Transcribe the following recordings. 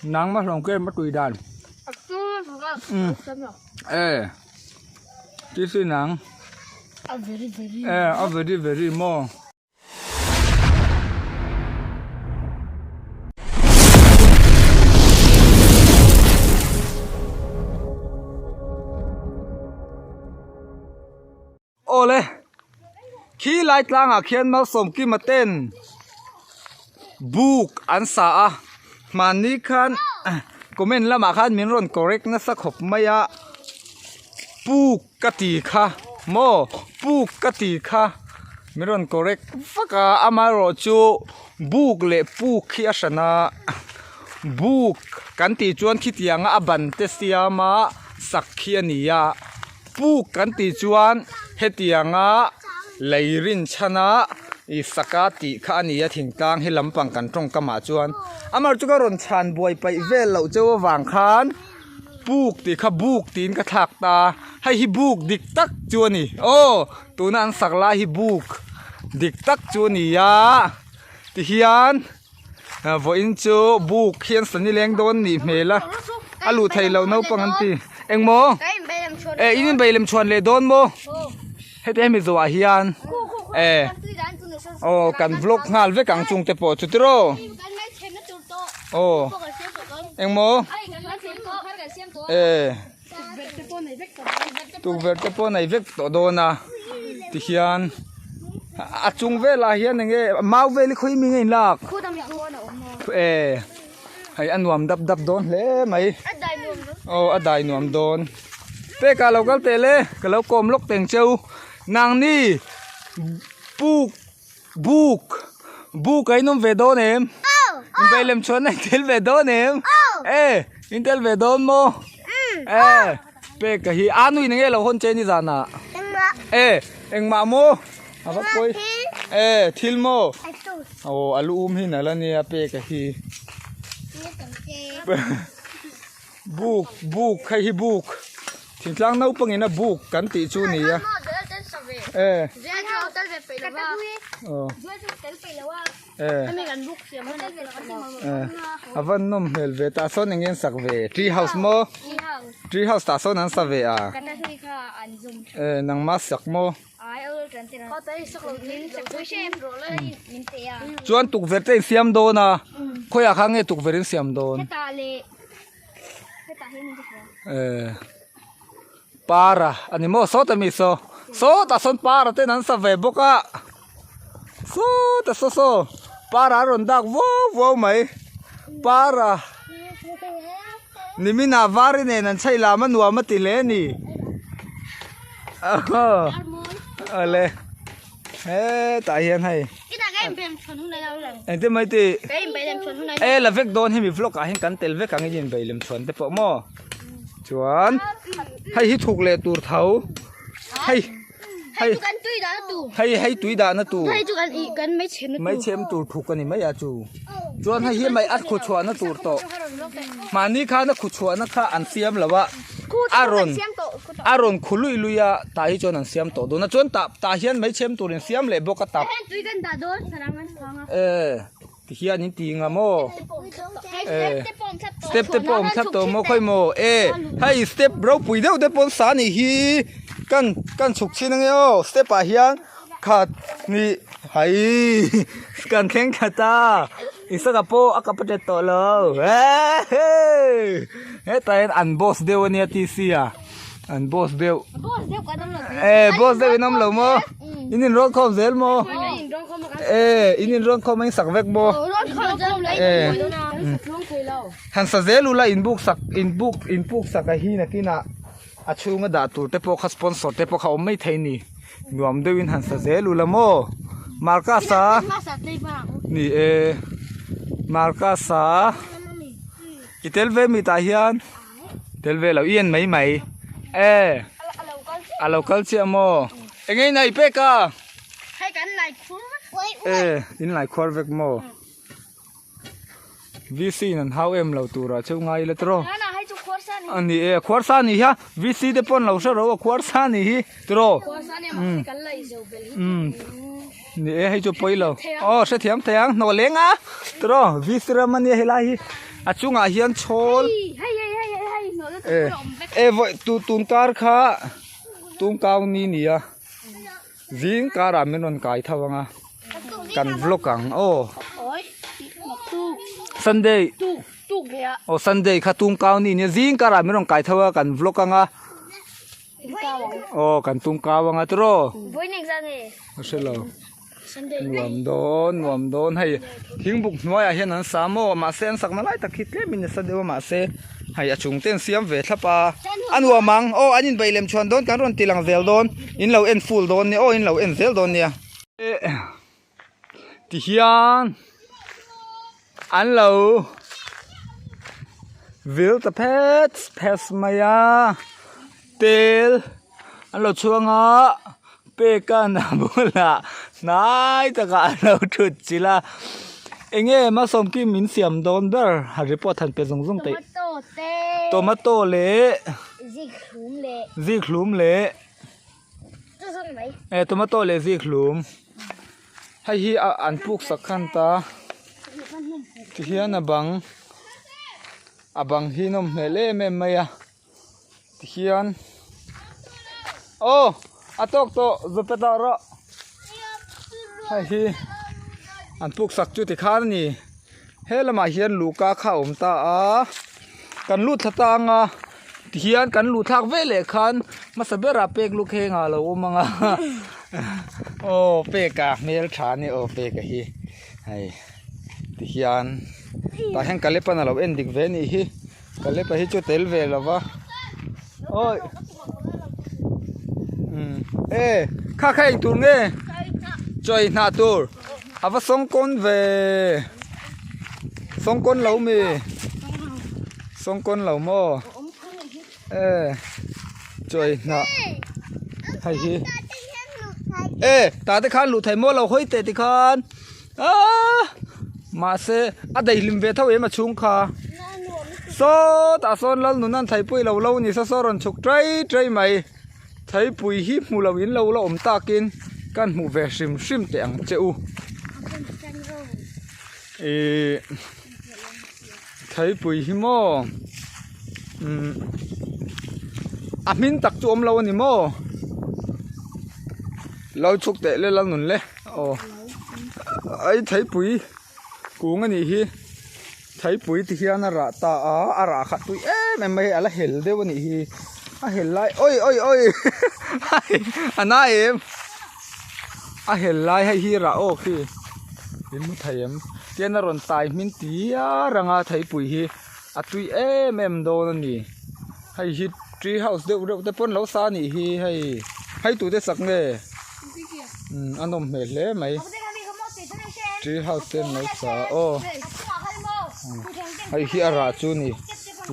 Nang ma hlawm kem a tui dan. E. Tisi nang. A very very. E a very very maw. Awle, khi lai tlangah khian Malsawmkima ten buk an sa a, hmanni khan comment lamah khan min rawn correct nasa khawp mai a, puk ka ti kha maw puk ka ti kha min rawn correct vak a, amaherawh chu buk leh puk hi a hran a, buk kan tih chuan khitianga a ban te siama sak khi a ni a. Puk kan tih chuan hetianga lei rin chhana ih saka tih kha a ni a thingtlang he lampang kan tawngkam ah chuan amah chu ka rawn chhan buai paih vel loh cheu avang khan puk tih kha buk tiin ka thlak ta hei hi buk dik tak chu a ni aw tuna an sak lai hi buk dik tak chu a ni a tihian. Vawiin chu buk hian sani leng dawn nih hmel a a luh theih loh naupang an ti engmaw e in inbei lem chhuan leh dawn maw heti hemi zawhah hian e aw kan vlog nghal vek ang chung te pawh chu tiraw aw engmaw e Tukverh te pawh nei vek tawh dawn a tihian a chung velah hian eng nge mau vel hi khawi mi nge in lak e hei a nuam dap dap dawn hle mai aw a dai nuam dawn peka lo kal teh le ka lo kawm lawk teng cheu nangni puk Buk buk a inawm ve dawn em? Inbei lem chuan a intel ve dawn em? E intel ve dawn maw? E peka hi a nui nge lo hawn che ni zanah? E engmah maw? A va pawi e thil maw? Aw a lu um hi nalh a nia peka hi buk buk hei hi buk. Thingtlang naupangin a buk kan tih chu ni a. E. E. A van nawm hmel ve tah sawn eng nge an sak ve tree house maw tree house tah sawn an sa ve a e nangma sak maw chuan tukverh te insiam dawn a khawiah khan nge tukverh insiam dawn. Eh para ani maw sawta mi saw sawtah sawn para ten an sa ve bawk a sawtah saw saw para a rawn dak vuau vuau mai para niminah vari nen an chheih lam a nuam a ti hle a ni awle. Hetah hian hei engtin mai tih e la vek dawn hemi vlog ah hian kan tel vek ang in inbei lem chhuan te pawh maw chuan hei hi thuk leh tur tho hei hei hei hei tui dahna tur mai chhem tur thuk a ni mai a chu chuan hei hi mai a khu chhuahna tur tawh mahni khan a khu chhuahna kha an siam lo a a rawn. A rawn khu lui lui a, tah hi chuan an siam tawh dawn a, chuan tah tah hian mai chhem tur in siam leh bawk a tap. E ti hian in ti nga maw e step te pawh awm thlap tawh maw khawi maw e hei step ropui deuh te pawn sa nih hi kan kan chhuk chhin ange aw step ah hian khat hnih hai kan thleng thla ta Isaka pawh a kap a tet tawh lo hehee hetah hian an boss deuh ania TC a an boss deuh eh boss deuh in awm lo maw in inrawn khawm zel maw eh in inrawn khawm a in sak vek maw eh han sa zel ula in buk sak in buk in puk sak a hi nakinah a chhunga dah tur te pawh kha sponsor te pawh kha awm mai thei a ni. Nuam deuhin han sa zel ula maw Marcus a ni e Marcus a i tel ve mi tah hian tel ve lo i en mai mai e a lo kal chiah maw eng nge in ei pek a e in lai khuar vek maw. VC in an hau em lo tur ah cheu ngai ila tiraw a ni e a khuar sa ni hi a VC te pawh an lo hre ro a khuar sa ni hi tiraw umm ni e hei chu pawi lo aw hrethiam thei ang hnawh leng a tiraw VC ram ania helai hi. A chungah hian chhawl e vawi tu tun kar kha tumkau ni nia zing karah min rawn kai tho ang a kan vlog ang aw Sunday aw Sunday kha tumkau ni nia zing karah min rawn kai tho a kan vlog ang a aw kan tumkau ang a tiraw a hrelo. Nuam dawn nuam dawn hei thingbuk hnuaiah hian an sa maw mahse an sakna lai tak hi tlem in nasa deuh a mahse hei a chung te an siam ve thlap a a nuam ang aw an inbeih lem chhuan dawn kan rawn ti lang zel dawn in lo en full dawn nia aw in lo en zel dawn nia tihian an lo vil ta phet phet mai a tel an lo chhuang a pek a bulah hnai takah an lo thut chilh a eng nge Malsawmkim min siam dawn ber a report han pe zung zung theih tomato leh zikhlum leh eh tomato leh zikhlum. Hei hi a an puk sak khan ta tihian a bang a bang hi nawm hmel em em mai a tihian aw a tawk tawh zu pe tawh rawh hei hi an puk sak chu tikhan a ni he lamah hian luhka kha a awm ta a kan lut thla tang a tihian kan luh thlak ve leh khan hmasa berah pek lu kheng ah a lo awm ang a aw pek a hmel tha a ni aw pek a hi hei tihian tah hian kalepan a lo en dik ve a nih hi kalepa hi chu tel ve lo va awi umm e kha kha eng tur nge chawi hnah tur. A va sawngkawn ve sawngkawn lo mi sawngkawn lo maw e chawi hnah hei hi e tah te khan luh thei maw lo hawi teh tikhan aaa mahse a daihlim ve tho em a chhung kha sawtah sawn lalnun an thaipui lo lo ni saw saw rawn chhuk trai trai mai. Theipui hi hmu lo in lo la awm takin kan hmuh ve hrim hrim teh ang che u. Ihh theipui hi maw umm a hming tak chu awm lo a ni maw lo chhuk teh le lal nun le aw ai theipui kung a nih hi theipui ti hian a rah ta a a rah khat pui em em mai a la hel deuh a nih hi a hel lai awi awi awi a na em a hel lai hei hi rah awk hi in hmu thei em tian a rawn tai hmin tiar ang a theipui hi a tui em em dawn a ni hei hi tree house deuh reuh te pawn lo sa a nih hi hei hei tute sak nge umm a nawm hmel hle mai. Tree house te an lo sa a aw hei hi a rah chu a ni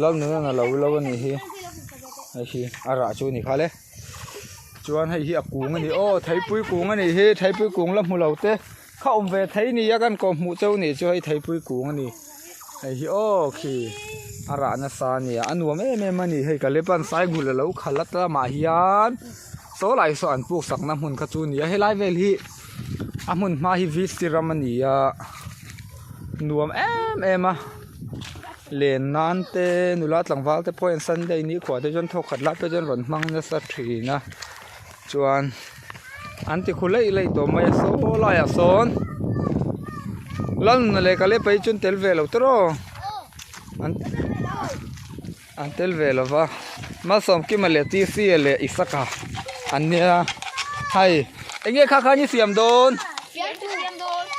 Lalnunana lo lo a nih hi hei hi a rah chu a ni kha le chuan hei hi a kung a ni aw theipui kung a nih hi theipui kung la hmu lo te kha awm ve thei ni a kan kawh hmuh cheu a nih chu hei theipui kung a ni hei hi aw khi a rah nasa a nia a nuam em em a ni hei ka lep a an saigul a lo khalh a lamah hian saw lai saw an puk sakna hmun kha chu a ni a helai vel hi. A hmun hma hi vc ram a ni a nuam em em a len nan te nula tlangval te pawh hian sunday ni khuah te chuan thawk khat lai pawh chuan rawn hmang nasa thin a chuan an ti khu laih laih tawh mai a saw laiah sawn lalnuna leh kalepa hi chuan tel ve lo tawrh aw an tel ve lo va Malsawmkima leh T C a leh Isaka an nia hei eng nge kha khan i siam dawn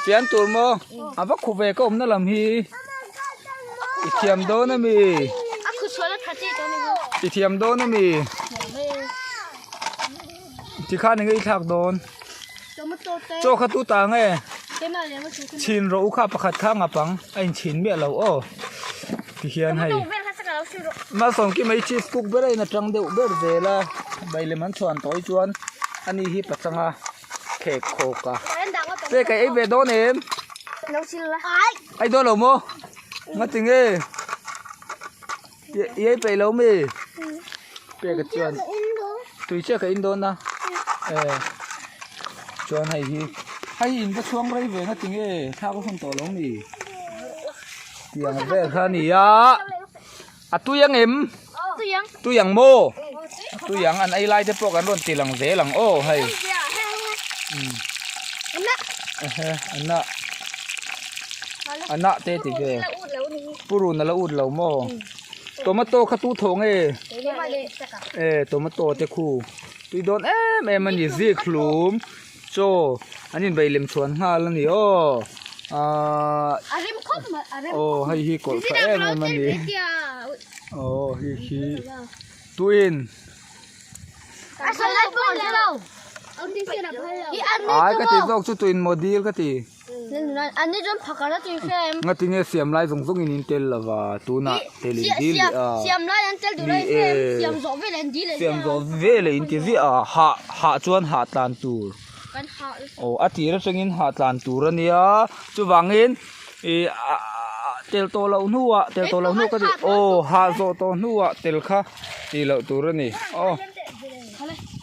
fian tur maw a va khu ve ka awmna lam hi i thiam dawn ami i thiam dawn ami tikhan eng nge i thlak dawn chaw kha tu ta nge chhin rawh u kha pakhat kha ngap ang a inchhin miah lo aw tihian hei malsawmkima hi chief cook ber a in atang deuh ber zel a bai lem an chhuan tawh hi chuan ani hi pachanga khek khawk a pek a ei ve dawn em ei dawn lo maw ngatinge I ei peih lo mi? Peka chuan tui chiah ka in dawn a eh chuan hei hi hei in va chhuang rei ve nga tinge thlak a hun tawh lo mi? Tiang vel kha a ni a, a tui ang em? Tui ang maw? A tui ang an ei lai te pawh kan rawn ti lang zel ang aw hei. Ana ana te ti ve purun a la ut lo maw? Tomato kha tu thawh nge? E tomato te khu tui dawn em em a ni zik hlum. Chaw an inbei lem chhuan nghal a ni aw ahh aw hei hi kawlh tha em em a ni aw hei hi tuin ai ka ti zawk chu tuin maw dil ka ti. Ngati nge siam lai zawng zawng in in tel lova tunah tel in dil leh a ni e siam zawh veleh in ti ziah a hah hah chuan hah tlan tur aw a tir atangin hah tlan tur a nia chuvangin ih tel tawh loh hnuah tel tawh loh hnu ka ti aw hah zawh tawh hnuah tel kha tih loh tur a ni aw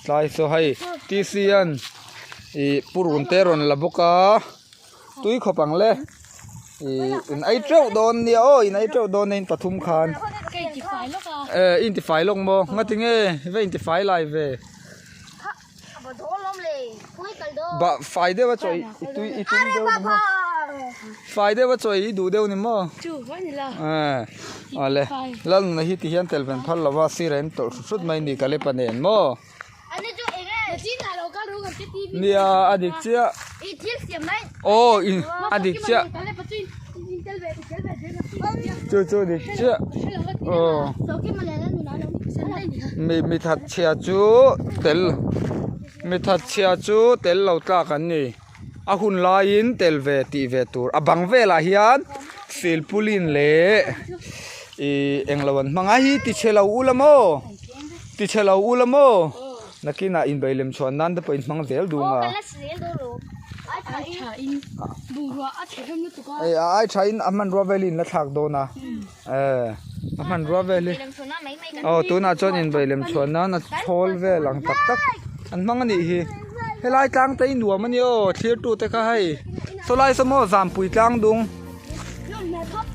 tlai saw hei T C an. Ih purun te rawn la bawk a tui khawp ang le ih in ei teuh dawn nia aw in ei teuh dawn a in pathum khan eh i intifai lawk maw ngati nge i va intifai lai ve bah fai deuh a chaw i tui i tum deuh ni maw fai deuh a chaw i duh deuh ni maw eh awle lalnuna hi ti hian tel ven phal lova sir a in tawlh hrut hrut mai ni kalepa nen maw. Nia a dik chiah aw in a dik chiah chu chu dik chiah aw mi mi that chhia chu tel mi that chhia chu tel lo tlak an ni a hun laiin tel ve tih ve tur a bang velah hian silpulin leh ih englo an hmang a hi ti chhe lo ula maw. Ti chhe lo u la maw? Nakinah inbei lem chhuan nan te pawh in hmang zel dun a. Ei a ai tha in a hmanrua vel hi in la thlak dawn a. Eh a hmanrua vel hi aw tunah chuan inbei lem chhuan nan a chhawl vel ang tak tak an hmang a nih hi. Helai tlang te hi nuam a nia aw thlir tu te kha hei sawlai saw maw Zampui tlang dung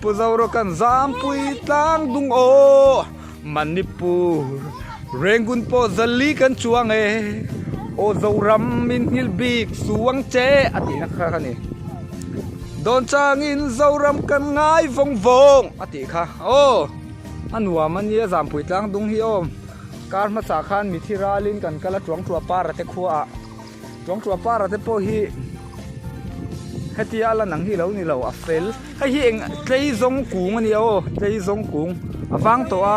Pu Zorawkan Zampui tlang dung aw. Manipur Rangoon pawh zali kan chuang e aw Zoram min nghilh bik suang che a tihna kha a ni. Dawn changin Zoram kan ngai vawng vawng a tih kha aw a nuam a nia Zampui tlang dung hi aw kar hmasa khan mithi ralin kan kal a Tuangtua para te khuaah Tuangtua para te pawh hi hetia a lan ang hi lo ni lo a fel hei hi eng tlei zawng kung a nia aw tlei zawng kung a vang tawh a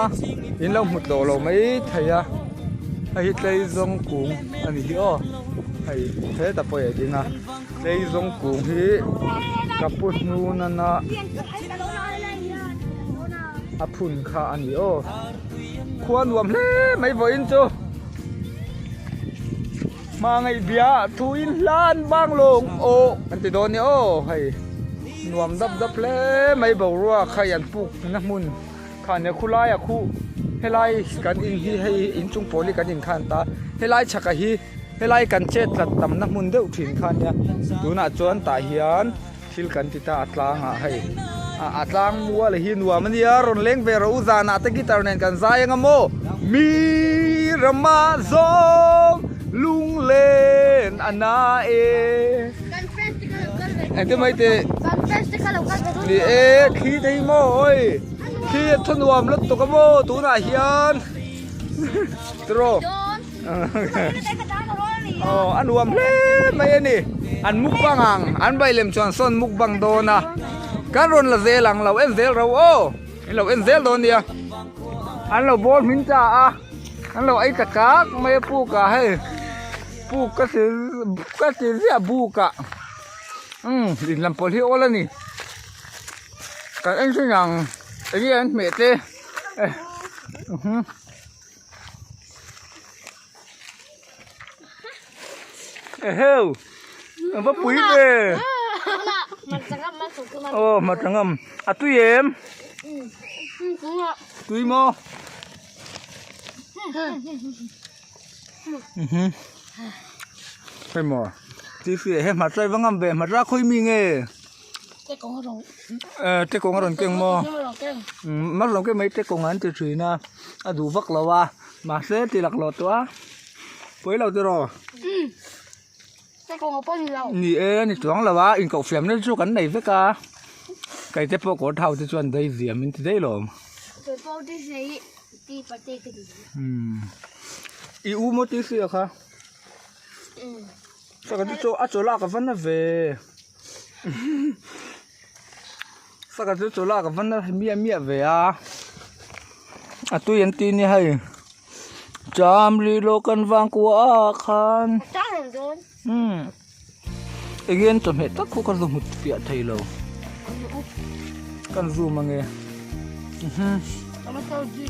in lo hmu tawh lo mai thei a hei hi tlei zawng kung a ni hi aw hei hetah pawh hi a ding a tlei zawng kung hi ka pu hnunana a phun kha a ni aw khua nuam hle mai vawiin chu. Hmangaih bia thu in hlan bang lawng aw an ti dawn nia aw hei nuam dap dap hle mai boruak hei an puk na hmun kha nia khulai a khu helai kan in hi hei inchung pawl hi kan in khan ta helai chhaka hi helai kan chet tlat tam na hmun deuh thin kha nia tunah chuan tah hian thil kan ti ta a tlangah hei a tlang mual hi nuam a nia rawn leng ve rawh u zanah te guitar nen kan zai anga maw mi rama zawng lunglen a na e engtin mai teh ni e thli te hi maw oi thli a thaw nuam lutuk a maw tunah hian tiraw. Aw a nuam hle mai a ni an mukbang ang an bai lem chuan sawn mukbang dawn a kan rawn la zel ang lo en zel ro aw in lo en zel dawn nia an lo bawl hmin ta a an lo ei ta kak mai a puk ah hei puk ka ti ka ti ziah buk ah umm in lam pawlh hi awl a ni kan en thin ang enge an hmeh te eh. Eheu va pui ve aw hmarcha ngam a tui em tui maw hei maw chi he hmarcha i va ngam ve hmarcha khawi mi nge. Te kawng a rawn keng maw? Mar lo keng mai te kawng an ti thin a, a duh vak lo a, mahse ti lak lo tawh a, pawi lo tiraw? Ni e, a ni chuang lo a, inkohfiamna te chu kan nei vek a, kei te pawh kawr thau te chuan dei ziam min ti daih lawm. I u maw tih hria kha? Saka chu chaw a chaw lak a va na ve saka chu chaw lak a va na miah miah ve a a tui an ti nia hei cham ri lawk kan vang kuah ah khan umm enge an chawhmeh tak khu ka zu hmu fiah thei lo kan zoom ange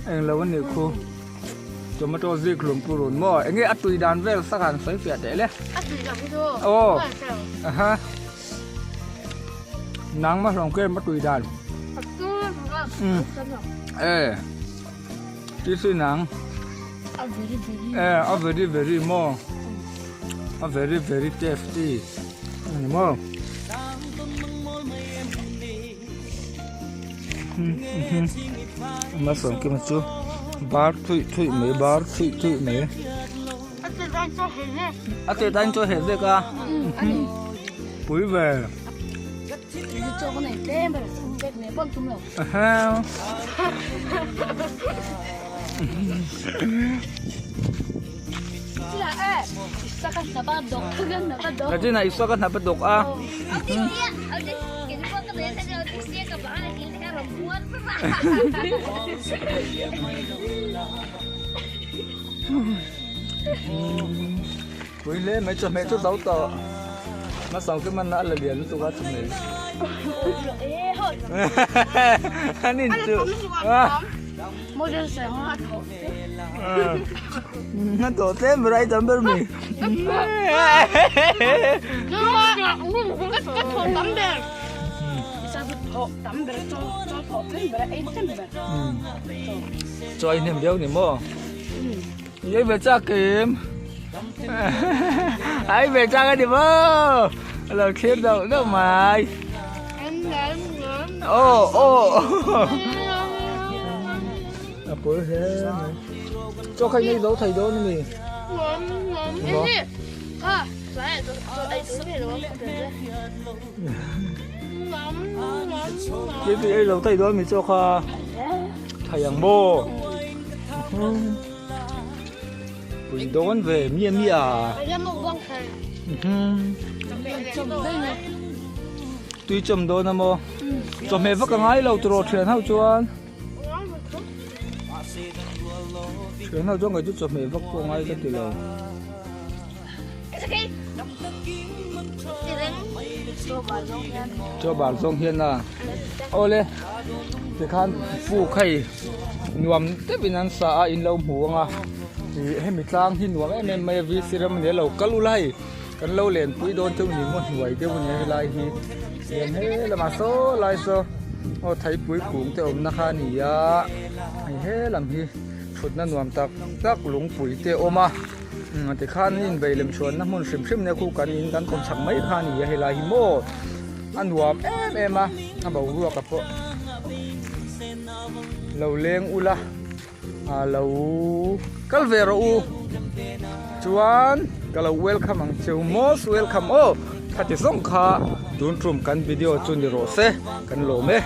englo a nih khu. Tomato zik hlum pu run maw enge a tui dan vel sak han sawi fiah teh le a tui dan chu aw aha nang ma hlawm kem a tui dan e ti si nang a very very e a very very maw a very very tasty ani maw Malsawm kima chu bar thuih thuih mai bar thuih thuih mai a teh dan chaw heh vek a pui ve Kachin ah Isua ka hnap a dawk a. Pui hle mai chawhmeh chu zo tawh. Hmasang chu man a la lian lutuk a chawhmeh. An in chu. Na tawh tlem ber a i tam ber mi. Chaw ei hnem viau ni maw? I ei ve chak em? A ei ve chak a ni maw? A lo thlir deuh deuh mai. Aw aw. A pawl hle mai. Chaw kha in ei zo thei dawn a mi? Kei pawh ei lo thei dawn mi chaw kha thei ang maw? Pui dawn ve miah miah. Tui chawm dawn a maw? Chawhmeh vak a ngai lo tiraw thian ho chuan. Thian ho chuan kei chu chawhmeh vak pawh ngai ka ti lo. Chaw bar zawng hian a awle tikhan fuk hei nuam deuhin an sa a in lo hmu ang a ih hemi tlang hi nuam em em mai a vc ram ania lo kal ula hei kan lo lenpui dawn cheu ni maw hnuai deuh ania helai hi lian he lamah saw lai saw aw theipui kung te awmna kha a ni a hei he lam hi thutna nuam tak tak lungpui te a awm a. Tikhan inbei lem chhuanna hmun hrim hrim nia khu kan in kan kawm chak mai kha a ni a helai hi maw a nuam em em a a boruak a pawh lo leng ula a lo kal ve rawh u chuan ka lo welcome ang cheu most welcome aw khati zawng kha tun tum kan video chu ni rawh se kan lawm e.